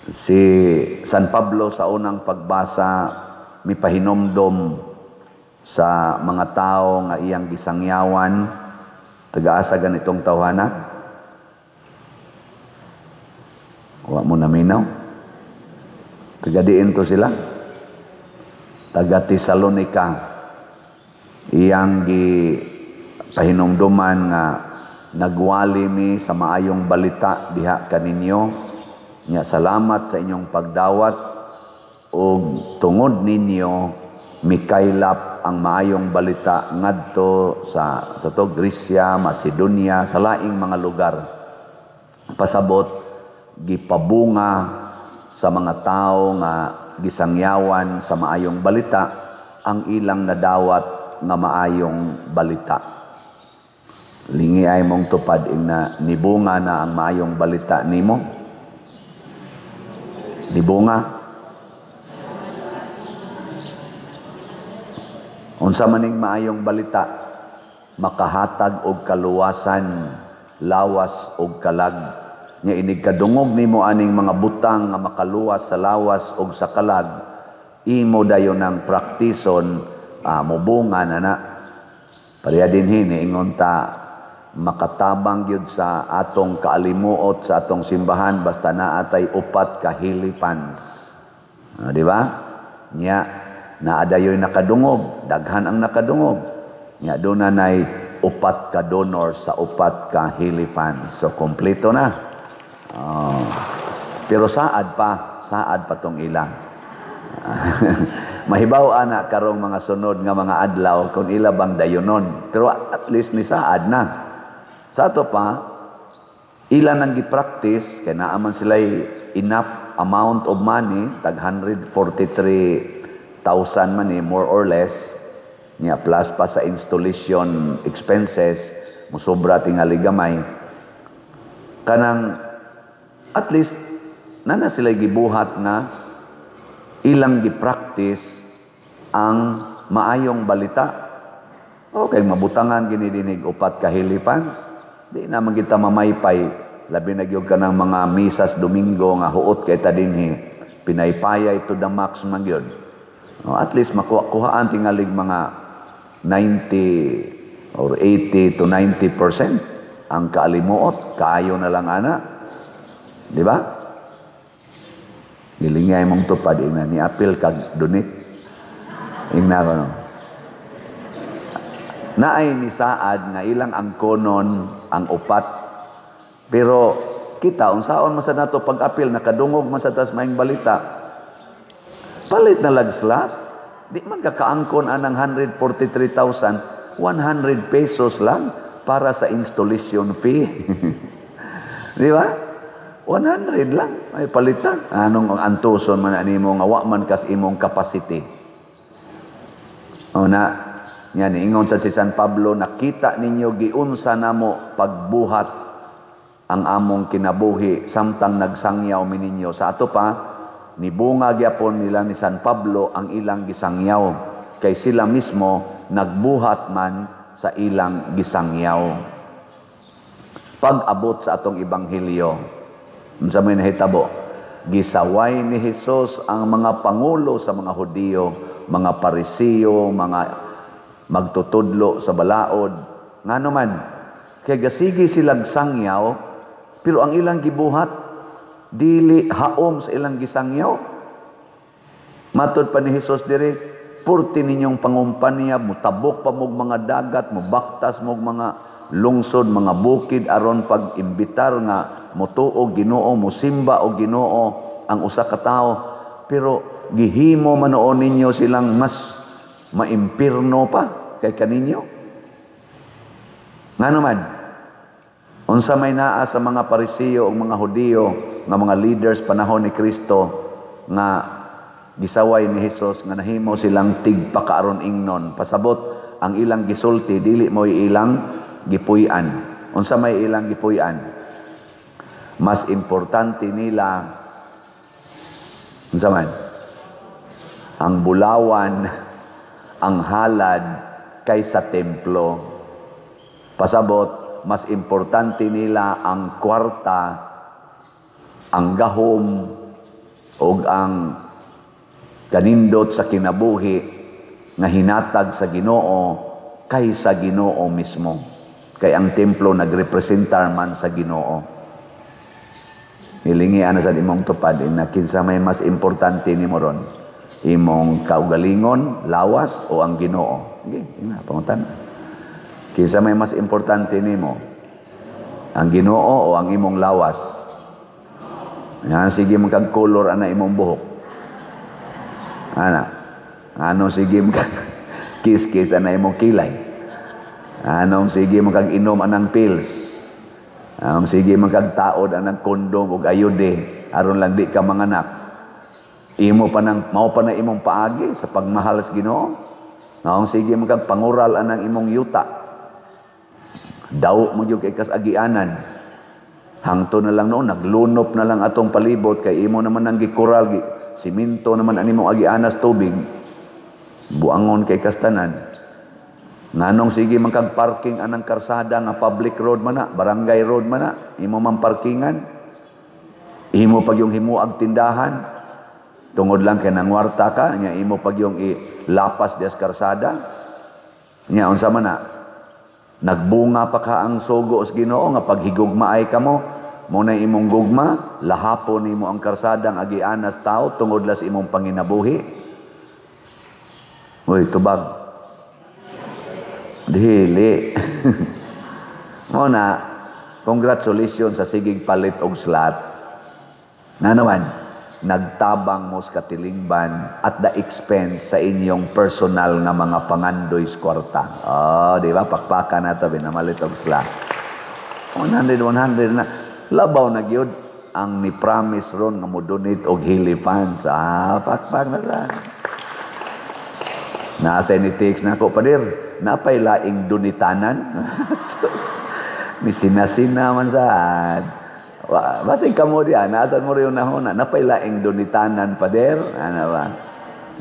Si San Pablo sa unang pagbasa mipahinomdom sa mga tao nga iyang gisangyawan. Taga-asa ganitong tawhana? Wa mo naminaw? Taga diin to sila? Taga Tesalonica. Iyang gipahinumduman nga nagwali mi sa maayong balita diha kaninyo. Nya salamat sa inyong pagdawat ug tungod ninyo mikaylap ang maayong balita ngadto sa to Gresya, Macedonia, sa laing mga lugar. Pasabot gipabunga sa mga tao nga gisangyawan sa maayong balita ang ilang nadawat nga maayong balita. Lingi ay mong tupad ing na nibunga na ang maayong balita nimo. Nibunga. Unsa maning maayong balita, makahatag og kaluwasan, lawas og kalag. Nya inig kadungog nimo aning mga butang nga makaluwas sa lawas og sa kalag, imo dayon ang praktison, mobunga na na. Pareha dinhi niingon ta makatabang gyud sa atong kaalimuot sa atong simbahan basta naa tay upat ka helipans. Di ba? Nya naa dayoy nakadungog, daghan ang nakadungog. Nya doon na nay upat ka donor sa upat ka helipans. So kompleto na. Pero saad pa tong ilang. Mahibaw ana karong mga sunod nga mga adlaw kung ila bang dayonon. Pero at least ni saad na. Sa ato pa, ila nang gi-practice kay naa man sila'y enough amount of money, tag 143,000 man ni more or less, nya plus pa sa installation expenses, musobra tingali gamay. Kanang at least nana sila gibuhat nga ilang gi-practice ang maayong balita. Okay, mabutangan gini dinig upat ka helipans. Di na man kita mamaypay, labi na gyud kanang mga misas Domingo nga huot kay ta dinhi, pinaypayay to the max man gyud. Oh, at least makuha-kuhaan tingalig mga 90 or 80 to 90% ang kaalimuot, kaayo na lang ana. Di ba? Gilingay mong tupad ina ni apil kag donate. Ingna ko no. Naay ni saad nga ilang angkonon ang upat. Pero kita unsaon man sad nato pag-apil, nakadungog man sad tas maayong balita. Palit na lag slot. Di man ka kaangkon anang 143,000, 100 pesos lang para sa installation fee. Di ba? 100 lang ay palitan. Anong antuson man animo nga wa man kas imong capacity. O na yan, ingon sa si San Pablo, nakita ninyo giunsa namo pagbuhat ang among kinabuhi samtang nagsangyaw mi ninyo. Sa ato pa, nibunga gyapon nila ni San Pablo ang ilang gisangyaw kay sila mismo nagbuhat man sa ilang gisangyaw. Pag-abot sa atong ebanghelyo, unsa may nahitabo? Gisaway ni Hesus ang mga pangulo sa mga Hudiyo, mga Parisiyo, mga magtutudlo sa balaod. Ngano man, kay gasigi silang sangyaw, pero ang ilang gibuhat dili haom sa ilang gisangyaw. Matod pa ni Hesus diri, purti ninyong pangumpanya, mutabok pa mog mga dagat, mubaktas mog mga lungsod, mga bukid aron pag-imbitar nga motuo Ginoo, mosimba og Ginoo ang usa ka tawo. Pero gihimo man noon ninyo silang mas maimpirno pa kay kaninyo. Ngano man, unsa may naa sa mga Parisiyo o mga Hudiyo nga mga leaders panahon ni Kristo nga gisaway ni Hesus nga nahimo silang tigpakaaron ingnon. Pasabot ang ilang gisulti dili mo ilang gipuy-an. Unsa may ilang gipuy-an? Mas importante nila unsa man? Ang bulawan, ang halad kaysa templo. Pasabot, mas importante nila ang kwarta, ang gahom, ug ang kanindot sa kinabuhi nga hinatag sa Ginoo kaysa Ginoo mismo. Kay ang templo nagrepresentar man sa Ginoo. Hilingi ana sa imong tupad na kinsa may mas importante nimo ron. Imong kaugalingon, lawas o ang Ginoo? Sige, ina pangutan. Kinsa may mas importante nimo? Ang Ginoo o ang imong lawas? Yan, sige mo kag color ana imong buhok. Ana. Ano, sige mo kag kiss-kiss ana imong kilay. Anong sige mo kag inom anang pills. Anong sige mo kag taod anang kondom ug ayude aron lang di ka manganak. Imo pa nang mao pa na imong paagi sa pagmahal sa Ginoo. Anong sige mo kag pangural anang imong yuta. Daw mo gyud kay kas agianan. Hangto na lang noon, naglunop na lang atong palibot kay imo naman ang gikural, siminto naman ani imong agianas tubig. Buangon kay kastanan. Nganong sige man kag parking anang karsada nga public road man na, barangay road man na, imo man parkingan. Imo pag yung himuag tindahan. Tungod lang kay nangwarta ka, nya imo pag yung ilapas dias karsada. Nya unsa man na? Nagbunga pa ka ang sugo sa Ginoo nga paghigugmaay kamo, mo na imong gugma, lahapon nimo ang karsadang agianas tao tungod las imong panginabuhi. Uy, tubag. Dili. Mo na, congratulations sa sigig palit og slot. Na naman, nagtabang mo sa katilingban at the expense sa inyong personal nga mga pangandoy sa kwarta. Oh, di ba? Pakpakan na to, binamalit og slot. 100, 100 na. Labaw na gyud ang ni promise ron nga mo donate og Healy funds. Ah, pakpak na sa. Nasa ni text na ako, "Pader, napay laing dunitanan." Ni sinasina man saan. Basig kamo diya, nasa mo rin nahuna, napay laing dunitanan, Pader. Ano ba?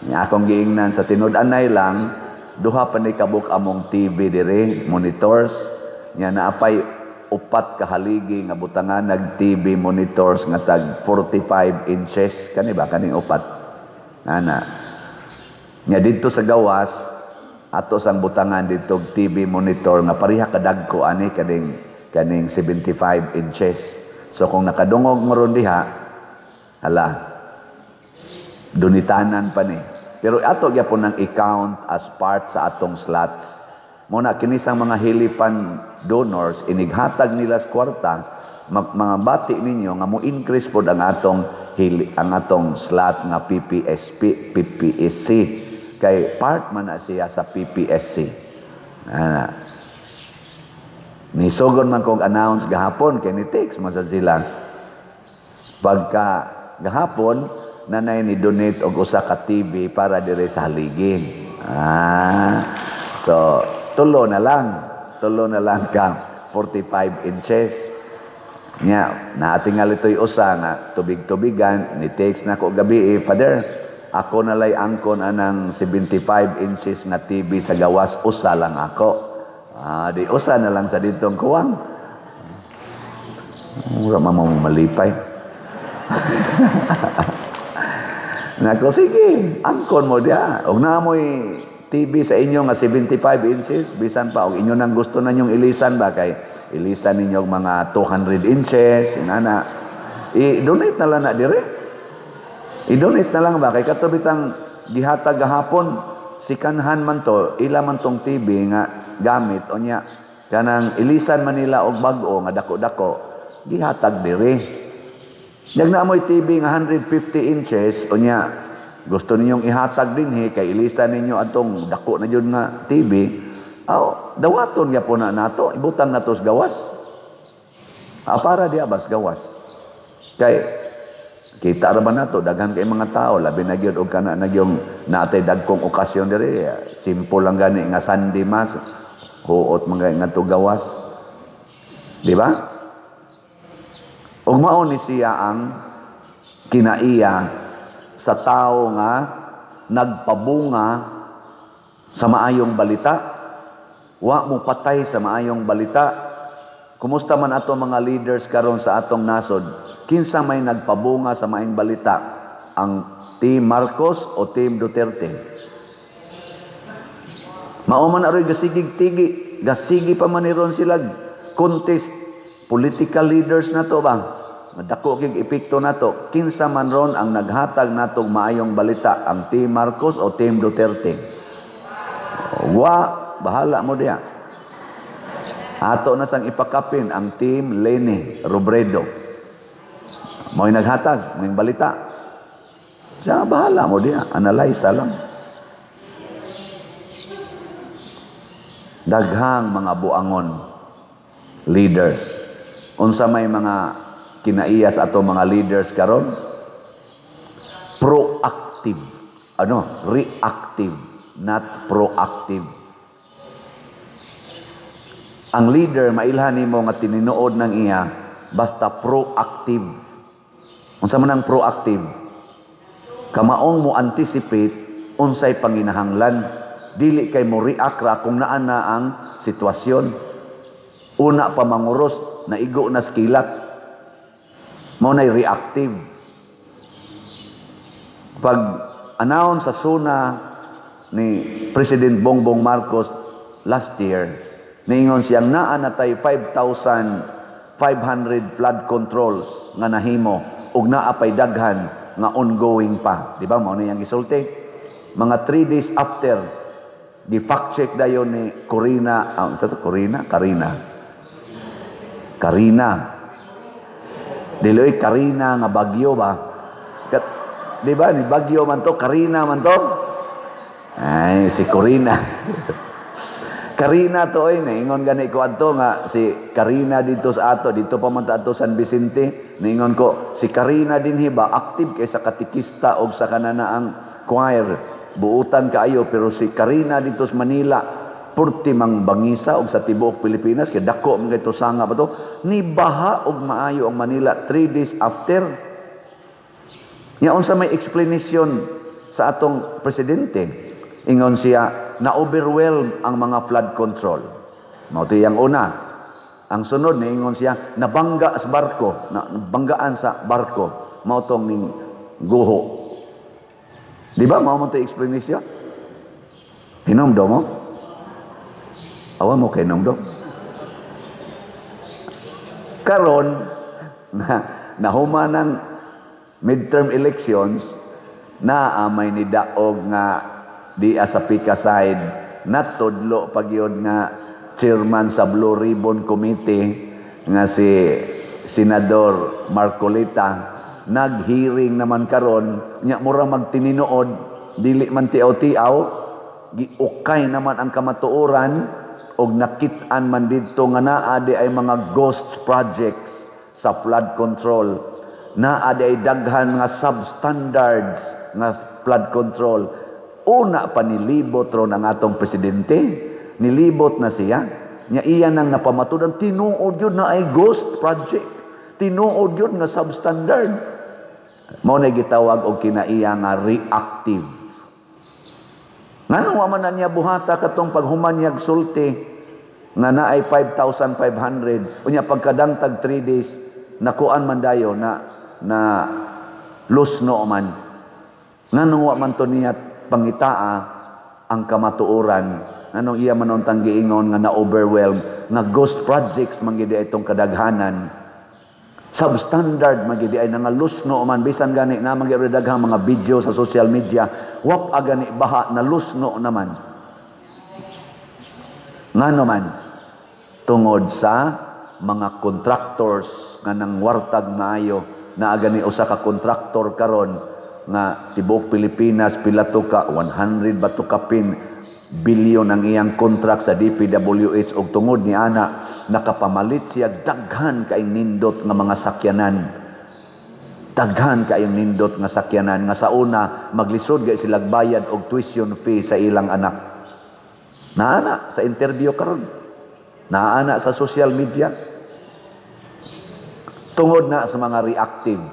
Nga akong giingnan sa tinud-anay lang, duha pa ni kabuk among TV dire, monitors. Nya naapay upat ka haligi nga butangan nag TV monitors nga tag 45 inches. Kani ba kaning upat? Ana. Nya didto sa gawas ato sang butangan didto og TV monitor nga pareha kadagko ani kaning 75 inches. So kung nakadungog mo ron diha, hala, dunitanan pa ni. Pero ato gyapon nang i-count as part sa atong slots. Mo na kini sang mga hilipan donors, inighatag nila sa kwarta, mga bati ninyo nga mo increase pod ang atong hili, ang atong slot nga PPSP, PPSC kay part man na siya sa PPSC. Ah. Nisugon man kong announce gahapon kay ni text man sad sila. Pagka gahapon nanay ni donate og usa ka TV para dire sa haligi. Ah. So tulo na lang. Tulo na lang ka 45 inches. Nya, naatingal ito'y usa nga tubig-tubigan, ni text na ko gabi, eh, "Father, ako na lay angkon anang 75 inches nga TV sa gawas, usa lang ako." Ah, di usa na lang sa ditong kuwang. Mura mama mo malipay. Nako, sige, angkon mo diya. Og naamoy TV sa inyo nga 75 inches, bisan pa og inyo nang gusto na nyong ilisan ba kay ilisan ninyo og mga 200 inches, inana. I-donate na lang na dire. I-donate na lang ba kay kato bitang gihatag gahapon sikanhan man to, ila man tong TV nga gamit unya kanang ilisan man nila og bag-o nga dako-dako, gihatag dire. Nyag na mo'y TV nga 150 inches unya gusto ninyong ihatag dinhi kay ilisan ninyo atong dako na jud nga TV, aw dawaton gyapon na nato, ibutang nato sa gawas. Ah, para diya bas gawas. Kay kita ra ba nato daghan kay mga tao, labi na gyud og kana na gyung naatay dagkong okasyon diri, simple lang gani nga Sunday Mass, huot man gani nga gawas. Di ba? Ug mao ni siya ang kinaiya sa tao nga nagpabunga sa maayong balita. Wa mo patay sa maayong balita. Kumusta man ato mga leaders karon sa atong nasod? Kinsa may nagpabunga sa maayong balita? Ang Team Marcos o Team Duterte? Mao man aroy gasigig tigi, gasigi pa man ni ron sila contest, political leaders na to ba? Madako kig epekto nato. Kinsa man ron ang naghatag natong maayong balita, ang Team Marcos o Team Duterte? Wa, bahala mo diya. Ato na sang ipakapin ang Team Leni Robredo. Mo'y naghatag, mo'y balita. Siya, bahala mo diya, analyze lang. Daghang mga buangon leaders. Unsa may mga kinaiyas ato mga leaders karon? Proactive. Ano? Reactive, not proactive. Ang leader, mailhan nimo nga tinuod ng iya, basta proactive. Unsa man ang proactive? Kamaong mo anticipate unsay panginahanglan, dili kay mo react ra kung naa na ang sitwasyon. Una pa manguros, naigo na skilat. Mao nay reactive. Pag announce sa SONA ni President Bongbong Marcos last year, niingon siyang naa na tay 5,500 flood controls nga nahimo ug naa pay daghan nga ongoing pa. Di ba mao na iyang gisulti? Mga 3 days after, gi-fact check dayon ni Corina, ah, sa to Corina, Karina. Karina. Dili Karina nga bagyo ba? Kat, di ba ni bagyo man to, Karina man to? Ay, si Corina. Karina to ay, naingon gani ko adto nga si Karina dito sa ato, dito pa man ta adto San Vicente, naingon ko si Karina dinhi ba active kay sa katikista og sa kananaang choir, buutan kaayo, pero si Karina dito sa Manila purti mang bangisa og sa tibuok Pilipinas kay dako man kay to sanga ba to, ni baha og maayo ang Manila 3 days after. Nya unsa may explanation sa atong presidente? Ingon siya, na-overwhelm ang mga flood control. Mao to iyang una. Ang sunod, niingon siya, nabangga sa barko, nabanggaan sa barko. Mao tong ning guho. Di ba mao man to explanation? Hinumdum mo? Awa mo kay hinumdum? Karon na nahuman ng midterm elections, na amay ni daog nga di sa Pika side, natudlo pag yun nga chairman sa Blue Ribbon Committee nga si Senador Marcoleta, nag-hearing naman karon nya mura magtininood, dili man tiaw-tiaw, giukay naman ang kamatuoran og nakit-an man didto nga naa di ay mga ghost projects sa flood control, naa di ay daghan mga substandards nga flood control. Una pa nilibot ron ang atong presidente, nilibot na siya. Nya iya nang napamatudan, tinuod yun na ay ghost project, tinuod yun nga substandard. Mao na gitawag og kinaiya nga reactive. Ngano wa man na niya buhata katong paghuman niyag sulti nga naay 5,500, unya pagkadangtag 3 days nakuan man dayo na na lusno man? Nganong wa man to niya pangitaa ang kamatuoran? Nganong iya man untang giingon nga na-overwhelm, nga ghost projects man gid itong kadaghanan, substandard man gid ay nga lusno man, bisan gani na man gyud daghang mga video sa social media, wap agani baha na lusno naman? Ngano man? Tungod sa mga contractors nga nangwartag maayo. Na gani usa ka kontraktor karon nga tibuok Pilipinas pila to ka 100 ba to kapin bilyon ang iyang contract sa DPWH, og tungod ni ana nakapamalit siya daghan kay nindot nga mga sakyanan, daghan kayong nindot nga sakyanan nga sa una maglisod gay sila bayad og tuition fee sa ilang anak. Naana sa interview karon, naana sa social media, tungod na sa mga reactive.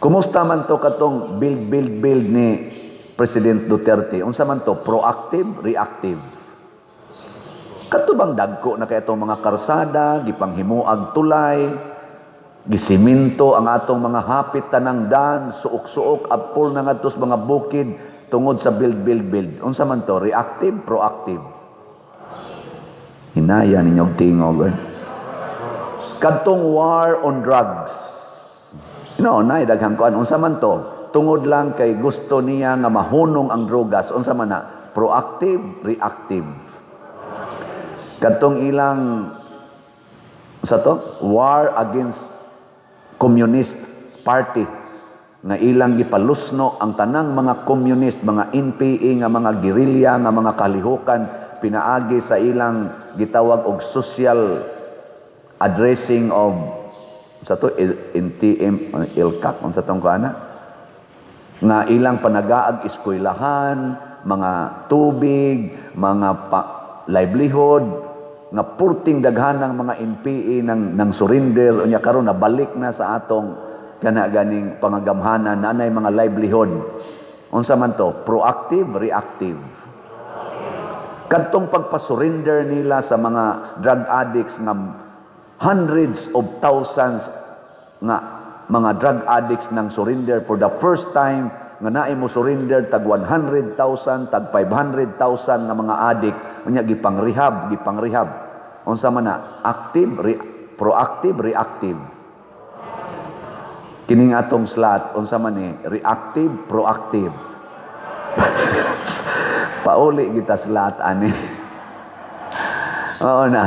Kumusta man to katong build, build, build ni President Duterte? Unsa man to? Proactive, reactive? Kato bang dagko na kay itong mga karsada, gipanghimuag tulay, Gisiminto ang atong mga hapit tanang dan, suok-suok, apol na ngadto sa mga bukid tungod sa build, build, build. Unsa man to? Reactive, proactive? Hinaya ninyong tingog. Eh. Kadtong war on drugs. No, nay daghang kuan. Unsa man to? Tungod lang kay gusto niya nga mahunong ang drogas. Unsa man na? Proactive, reactive? Kadtong ilang sa to, war against Communist Party nga ilang gipalusno ang tanang mga communist, mga NPA nga mga gerilya, nga mga kalihukan, pinaagi sa ilang gitawag og social addressing of sa to NTM ILCAC, unsa tong kuana nga ilang panagaag eskwelahan, mga tubig, mga livelihood, nga purting daghan ng mga NPA nang surrender. Unya karon nabalik na sa atong kana ganing pangagamhanan na anay mga livelihood. Unsa man to? Proactive, reactive? Kadtong pagpa-surrender nila sa mga drug addicts nga hundreds of thousands nga mga drug addicts nang surrender for the first time nga naay mo surrender tag 100,000, tag 500,000 nga mga addict, unya gipang-rehab, gipang-rehab. Unsa man na? Active, proactive, reactive? Kining atong slot, unsa man ni? Reactive, proactive? Pauli kita slot ani. Oo na.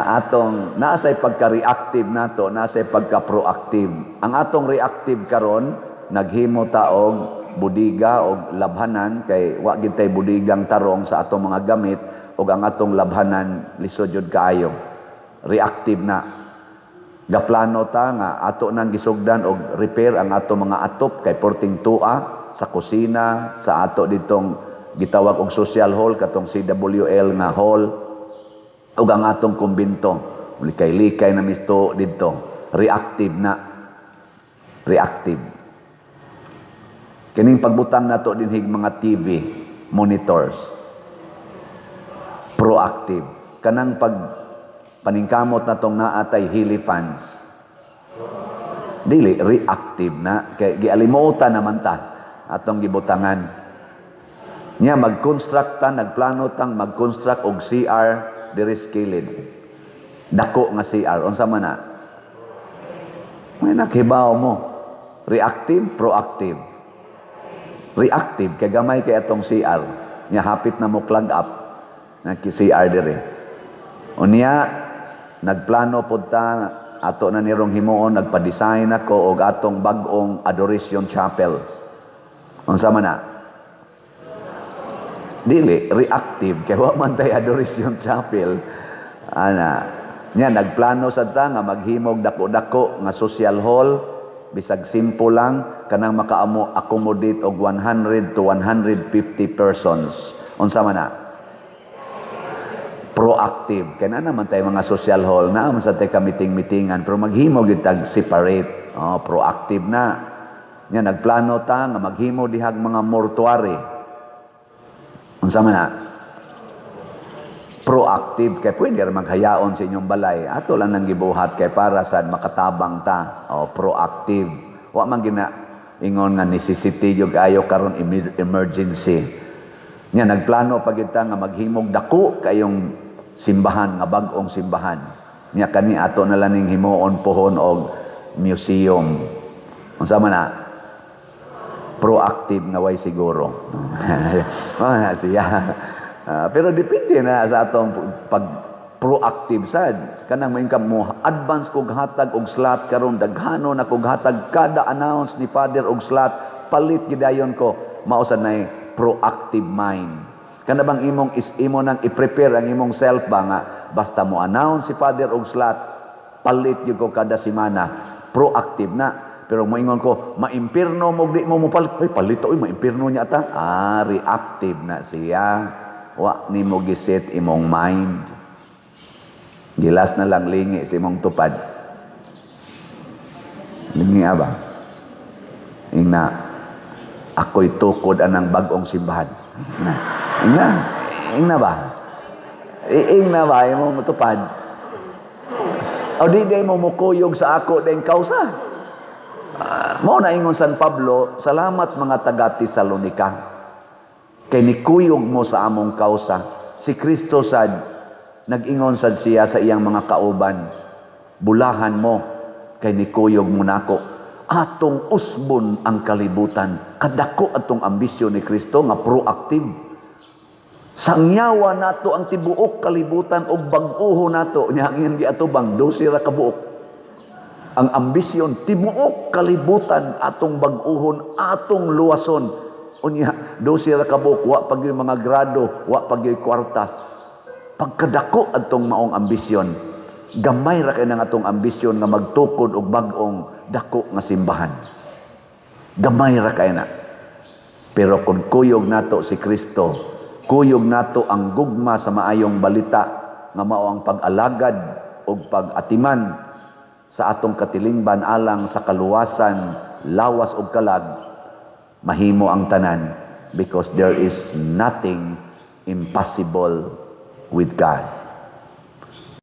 Atong naasay pagka-reactive nato, naasay pagka-proactive. Ang atong reactive karon, naghimo ta og budiga og labhanan kay wa gid tay budigang tarong sa atong mga gamit ug ang atong labhanan lisod jud kaayo. Reactive na. Gaplano ta nga ato nang gisugdan og repair ang ato mga atop kay porting tua sa kusina, sa ato ditong gitawag og social hall, katong CWL nga hall, ug ang atong kumbinto. Likay-likay na misto didto. Reactive na. Reactive. Kining pagbutang nato dinhig mga TV monitors. Proactive. Kanang pag paningkamot natong naatay helifans. Dili, reactive na kay gialimutan naman ta atong gibutangan. Nya mag-construct ta, nagplano tang mag-construct og CR diri sa kilid. Dako nga CR, unsa man na? May nakhibaw mo. Reactive, proactive? Reactive kay gamay kay atong CR. Nya hapit na mo clog up na CR diri. Unya nagplano pud ta, ato na nirong himuon, nagpa-design ako og atong bag-ong Adoration Chapel. Unsa man na? Dili, reactive kay wa man tay Adoration Chapel. Ana, nya nagplano sad ta nga maghimog dako-dako nga social hall, bisag simple lang, kanang makaamo accommodate og 100 to 150 persons. Unsa man na? Proactive. Kaya na naman tayo mga social hall na man sa tayo ka meeting-meetingan, pero maghimo gyud tag separate. Oh, proactive na. Nya nagplano ta nga maghimo dihag mga mortuary. Unsa man na? Proactive kay pwede ra maghayaon sa inyong balay. Ato lang nang gibuhat kay para sad makatabang ta. Oh, proactive. Wa man gina ingon nga necessity gyud ayo karon, emergency. Nya nagplano pa kita nga maghimog dako kayong simbahan nga bag-ong simbahan. Nya kani ato na lang ning himuon pohon og museum. Unsa man na? Proactive nga way siguro. Mao na siya. Pero depende na sa atong pag proactive sad. Kanang moingon ka mo advance kog hatag og slot karon, daghano na kog hatag, kada announce ni Father og slot palit gidayon ko, mao sad nay proactive mind. Kana bang imong is imo nang i-prepare ang imong self ba nga basta mo announce si Father og slot, palit gyud ko kada semana? Proactive na. Pero moingon ko, maimpirno mo, di mo mopalit. Ay, palit oy, maimpirno niya ta. Ah, reactive na siya. Wa nimo giset imong mind. Gilas na lang lingi sa imong tupad. Lingi ba? Ingna, ako'y tukod anang bag-ong simbahan. Ingna, ingna, ingna ba? Ingna ba imong tupad? O di day mo mukuyog sa ako ding kausa. Mao na ingon San Pablo, "Salamat, mga taga Tesalonika. Kay nikuyog mo sa among kausa." Si Kristo sad, nag-ingon sad siya sa iyang mga kauban, "Bulahan mo, kay nikuyog mo nako." Atong usbon ang kalibutan. Kadako atong ambisyon ni Kristo nga proactive. Sangyawa nato ang tibuok kalibutan og bag-uho nato. Nya ang iyang giatubang, 12 ra ka buok. Ang ambisyon, tibuok kalibutan atong bag-uhon, atong luwason. Unya, 12 ra ka buok, wa pa gyud mga grado, wa pa gyud kwarta. Pagkadako atong maong ambisyon, gamay ra kay nang atong ambisyon nga magtukod og bag-ong dako nga simbahan. Gamay ra kay na. Pero kung kuyog nato si Kristo, kuyog nato ang gugma sa maayong balita nga mao ang pag-alagad ug pag-atiman sa atong katilingban alang sa kaluwasan, lawas ug kalag, mahimo ang tanan because there is nothing impossible with God.